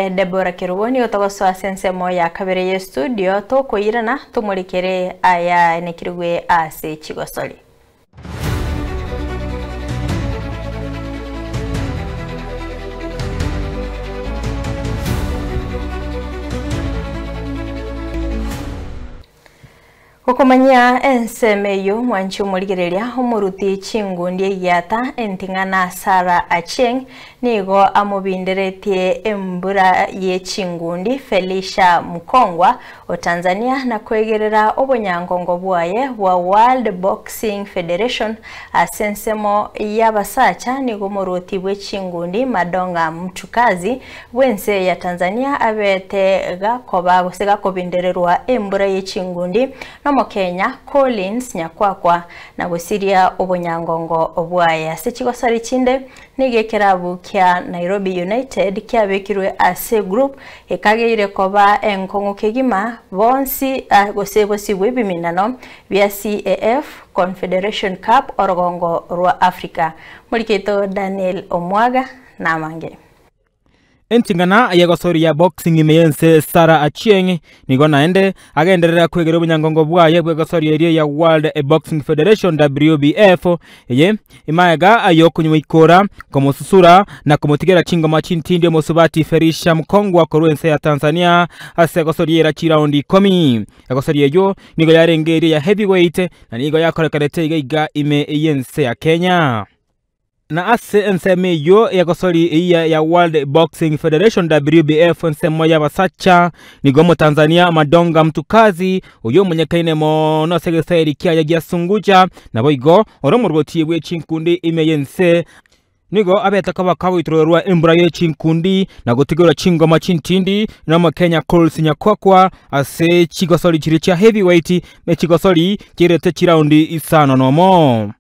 Inche Debora Kerubo nigo togosoa ase ensemo ya kabere ye studio tokoirana tomorekere aya enekirigwe ase chigosori. Gokomanyia ensemo eyio, mwanche omorigereria, omoruti chingundi egiata enting'ana Sarah Achieng nigo amobinderetie embura ye chingundi Felicia Mkongwa o Tanzania na koegerera obonyangongo bwaye bwa World Boxing Federation ase ensemo y'abasacha nigo omorwoti bwe chingundi Madonga Mtukazi bw'ense ya Tanzania abete gakoba gose gakobindererwa embura ye chingundi n'Omokenya Collins Nyakwakwa na gosiria obonyangongo bwaye. Ase chigosori chinde nigo ekerabu kia Nairobi United kiabekirwe ase group ekageire koba enkong'u kegima bonsi gose bosibwe ebiminano bia CAF Confederation Cup orogongo rwa Africa. Morikeito Daniel Omwaga namange. Enting'ana y'egosori ya boxing ime y'ense Sarah Achieng nigo naende agenderera kwegera obonyangongo bwaye bw'egosori eria ya World Boxing Federation WBF eye imaega y'okonyoikora, komosusura na komotigera chingoma chintindi omosubati Felisha Mkongwa korwa ense ya Tanzania ase egosori era chiraundi ikomi. Egosori eyio nigo yarenge eria ya heavyweight na nigo yakorekanete iga iga ime y'ense ya Kenya. Na ase ensemo eyio y'egosori eyia ya World Boxing Federation, WBF, ensemo y'abasacha, nigo Omotanzania Madonga Mtukazi, oyio omonyekaine mono ase egesaeri kiaye gia Sunguja, naboigo ore omorwoti bwe chinkundi ime y'ense, nigo abete koba kagoitororerwa embura ye chinkundi na gotigerwa chingoma chintindi n'Omokenya Coles Nyakwakwa ase chigosori chiria chia heavyweight, echigosori chirete chiraundi isano nomo.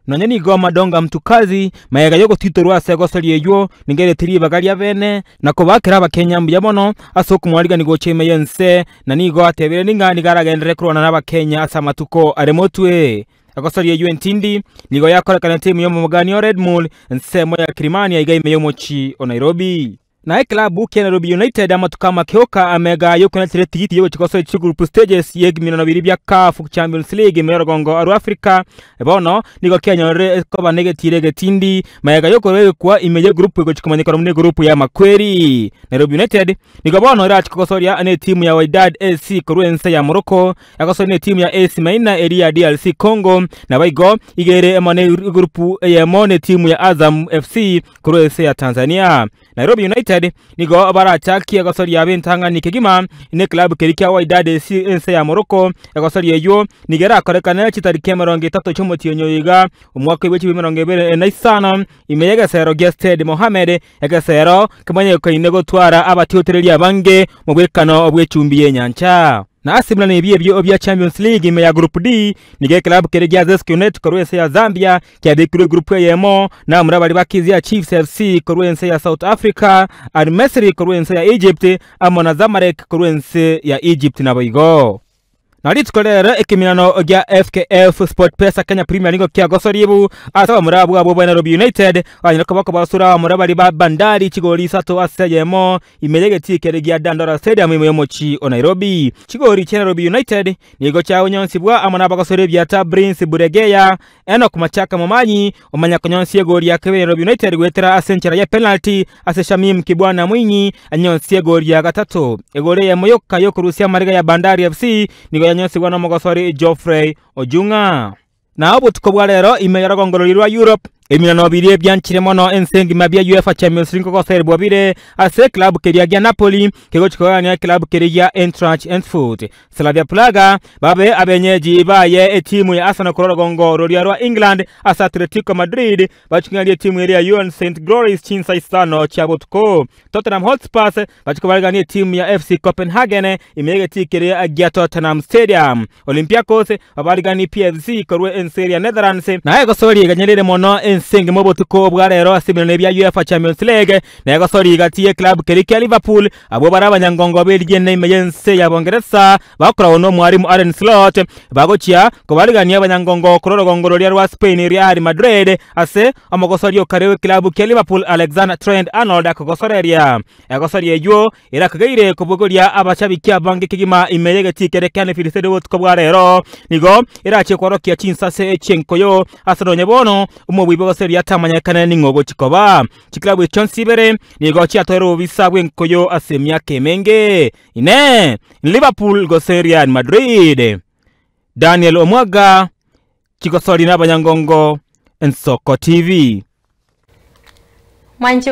Nonya nigo Madonga Mtukazi, magega y'ogotitorwa ase egosoria eyio, nigo ribaga ria bene na kobaakera Abakenya mbuya mono ase okomwarigania gocha ime y'ense, na nigo atebire ng'a nigo aragenderere korwana n'Abakenya ase amatuko are motwe. Egosoria eyio entindi nigo yakorekanete ime y'omogani o Redmul, ensemo ya Kilimani aiga ime y'omochie o Nairobi. Na eklabu kia Nairobi United amatuko amake oka amega y'okonachera etigiti y'ogochia gosoa chigroup stages y'ebiminano biria bia CAF Champions League ime y'orogongo rwa Africa bono nigo kianyorire koba negetiro egetindi magega y'okobeekwa ime y'egroup egochia komanyekana buna egroup y'amakweri. Nairobi United nigo bono erachie kogosoria netimu ya Wydad AC korwa ense ya Morocco egosoria netimu ya AC Maina eria ya DRC Congo naboigo iga ere emo ne egroup eyemo netimu ya Azam FC korwa ense ya Tanzania. Nairobi United nigo barachakie egosoria b'entang'ani kegima n'eklabu keria kia Wydad SC ense ya Morocco. Egosoria eyio nigo erakorekane chitariki 30 chi'omotienyi oyo iga omwaka bwe chibiri 25 ime y'egesero gia Stade Mohammed, egesero kemanyekaine gotwara abatiotereria abange mobwekano bw'echumbi y'enyancha. Na ase buna nebi ebio bia Champions League ime ya Group D, nigo eklabu keria gia Zesco United korwa ense ya Zambia kiabekirwe egroup eyemo na abamura baria ba Kizia Chiefs FC korwa ense ya South Africa, Al Masry korwa ense ya Egypt amo na Zamalek korwa ense ya Egypt naboigo. Na rituko rero ekeminano gia FKF SportPesa Kenya Premier nigo kiagosoribu ase abamura abwo abwo ba Nairobi United banyare koba kobasura abamura baria ba Bandari chigori isato ase eyemo ime y'egetii keria gia Dandora Stadium ime y'omochie o Nairobi. Chigori chia Nairobi United nigo chiagonyonsibwa amo nabagosori ebiata Prince Buregeya, Enock Machaka Momanyi, omanya konyonsia egori ya kabere Nairobi United goetera ase enchera ye penalty ase Shamim Kibwana Mwinyi anyonsie egori ya gatato. Egori eyemo yoka yokorusia amariga ya Bandari FC nigo yanyonsigwa nomogosori Geoffrey Ojung'a. Na obotuko bwa rero ime y'orogongo roria rwa Europe, ebiminano biria bianchire mono ense engima bia UEFA Champions League nkogoserigwa bire ase eklabu keria gia Napoli kegochia kogania eklabu keria gia Eintracht Frankfurt. Slavia Praga babe abenyeji baye etimu ya Arsenal korwa orogongo roria rwa England ase Atletico Madrid baching'arie etimu eria ya UN St Glories chinsa isano chia botuko. Tottenham Hotspurs bachia kobarigania etimu ya FC Copenhagen ime y'egetii keria gia Tottenham Stadium. Olympiacos babariganie PSV korwa ense eria ya Netherlands. Na egosoria eganyerire mono ense. ense engima obotuko bwa rero ase ebirengererio bia UEFA Champions League na egosori gati y'eklabu keria kia Liverpool abwo bare abanyangongo b'erigena ime y'ense ya Bongeresa bakoragwa n'omwarimu Arne Slot bagochia kobarigania abanyangongo korwa orogongo roria rwa Spain Real Madrid ase omogosori okare w'eklabu kia Liverpool Alexander Trent Arnold akogosoreria Egosori eyio erakageire kobogoria abashabiki abange kegima ime y'egetii keria kia Anfield Stadium obotuko bwa rero. Nigo erache kworokia chinsase chi'enkoyo ase nonye bono omobui bw'egosori atamanyekane ning'o ogochi koba. Chiklabu echio chionsi ibere nigo chiatoire obobisa bw'enkoyo ase emiaka emenge. Inee! Liverpool gose Real Madrid? Daniel Omwaga, Chigosori na Abanyangongo, Ensoko TV. Mwanche.